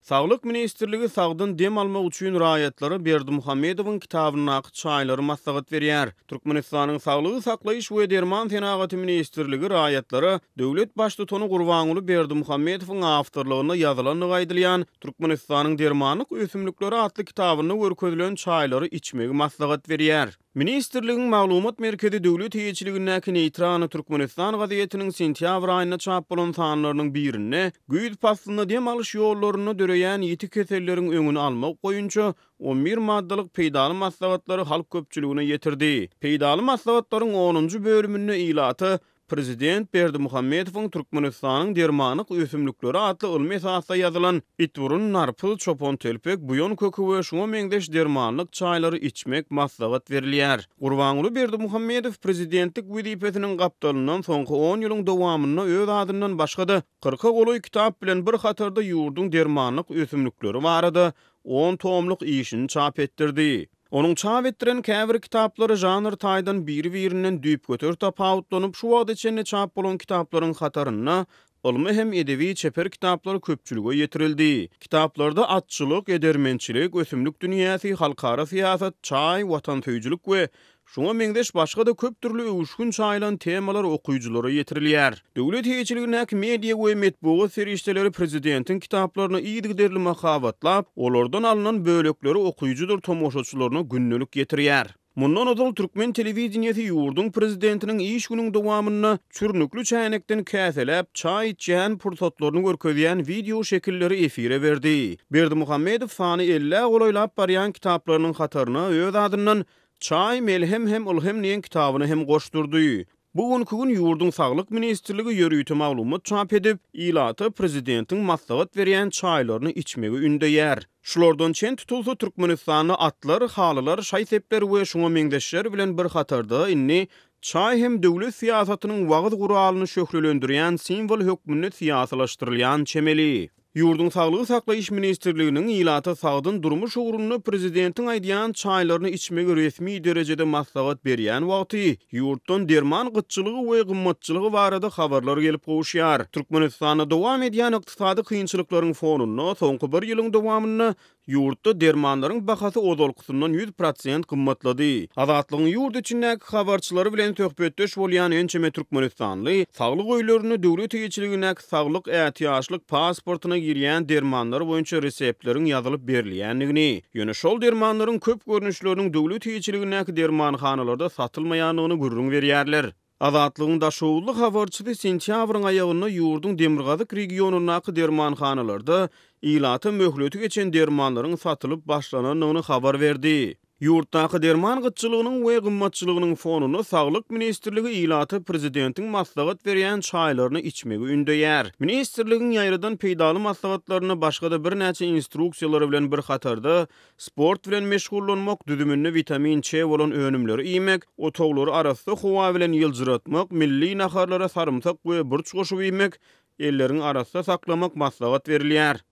Saglyk ministrligi sagdyn dem almak üçin raýatlara Berdimuhamedowyň kitabyndaky çaýlary maslahat berýär. Türkmenistanyň Saglygy saklaýyş we derman senagaty ministrligi raýatlara döwlet Baştutany Gurbanguly Berdimuhamedowyň awtorlygynda ýazylandygy aýdylýan Türkmenistanyň dermanlyk ösümlikleri atly kitabynda görkezilen çaýlary içmegi maslahat berýär. Ministrligiň maglumat merkezi döwlet eýeçiligindäki Neýtralny Türkmenistan gazetiniň sentýabr aýynda çap bolan sanlarynyň birinde güýz paslynda dem alyş ýollarynda döreýän ýiti keselleriň öňüni almak boýunça 11 maddalyk peýdaly maslahatlary halk köpçüligine ýetirdi. Peýdaly maslahatlaryň onunjy bölüminde ilata Prezident Berdimuhamedowyň Türkmenistanyň dermanlyk ösümlikleri atly ylmy esasda ýazylan Itburun, narpyz, çopantelpek, buýan köki we şuňa meňzeş dermanlyk çaýlary içmek maslahat berilýär. Gurbanguly Berdimuhamedow prezidentlik wezipesiniň gapdalyndan soňky on ýylyň dowamynda öz adyndan başga-da kyrka golaý kitap bilen bir hatarda ýurduň dermanlyk ösümlikleri barada on tomluk işini çap etdirdi. Onuň çap etdiren käbir kitaplary žanr taýdan biri-birinden düýpgöter tapawutlanyp, şu wagta çenli çap bolan kitaplaryň hatarynda ylmy hem edebi-çeper kitaplar köpçülige ýetirildi. Kitaplarda atçylyk, edermençilik, ösümlik dünýäsi, halkara syýasat, çaý, watansöýüjilik we Şuňa meňzeş başga-da köp dürli öwüşgin çaýylan temalar okyjylara ýetirilýär. Döwlet eýeçiligindäki media we metbugat serişdeleri prezidentiň kitaplaryny yzygiderli mahabatlap, olardan alnan bölekleri okyjydyr tomaşaçylaryna gündelik ýetirýär. Mundan ozal türkmen telewideniýesi ýurduň prezidentiniň iş günüň dowamynda çürnükli çäýnekden käseläp çaý içýän pursatlaryny görkezýän wideo şekilleri efire berdi. Berdimuhamedow sany ellä golaýlap barýan kitaplarynyň hataryna öz adyndan Çaý, melhem hem ylhem diýen kitabyny hem goşdurdy. Bu günki gün ýurduň Saglyk ministrligi ýörite maglumat çap edip, ilata prezidentiň maslahat berýän çaýlaryny içmegi ündeýär. Şulardan çen tutulsa, Türkmenistanda atlar, halylar, şaý-sepler we şuňa meňzeşler bilen bir hatarda indi çaý hem döwlet syýasatynyň wagyz guralyny şöhlelendirýän simwol hökmünde syýasylaşdyrylýan çemeli. Ýurduň Saglygy saklaýyş ministrliginiň ilata sagdyn durmuş ugrunda prezidentiň aýdýan çaýlaryny içmegi resmi derejede maslahat berýän wagty, ýurtdan derman gytçylygy we gymmatçylygy barada habarlar gelip gowuşýar. Türkmenistanda dowam edýän ykdysady kynçylyklaryň fonunda, soňky bir ýylyň dowamynda Ýurtda dermanlaryň bahasy ozalkysyndan 100% gymmatlady. Azatlygyň ýurt içindäki habarçylary bilen söhbetdeş bolýan ençeme türkmenistanly saglyk öýlerinde döwlet eýeçiligindäki saglyk ätiýaçlyk pasportyna girýän dermanlar boýunça reseptleriň ýazylyp berilýändigini, ýöne şol dermanlaryň köp görnüşleriniň döwlet eýeçiligindäki dermanhanalarda satylmaýandygyny gürrüň berýärler. Azatlygyň daşoguzly habarçysy sentýabryň aýagynda ýurduň demirgazyk regionyndaky dermanhanalarda ilata möhleti geçen dermanlaryň satylyp başlanandygyny habar berdi. Ýurtdaky derman gytçylygynyň we gymmatçylygynyň fonunda Saglyk ministrligi ilata prezidentiň maslahat berýän çaýlaryny içmegi ündeýär. Ministrligiň ýaýradan peýdaly maslahatlarynda başga-da birnäçe instruksiýalary bilen bir hatarda Sport bilen meşgullanmak, düzüminde witamin Ç bolan önümleri iýmek, otaglary arassa howa bilen ýyljyratmak, milli naharlara sarymsak we burç goşup iýmek, elleriňi arassa saklamak maslahat berilýär.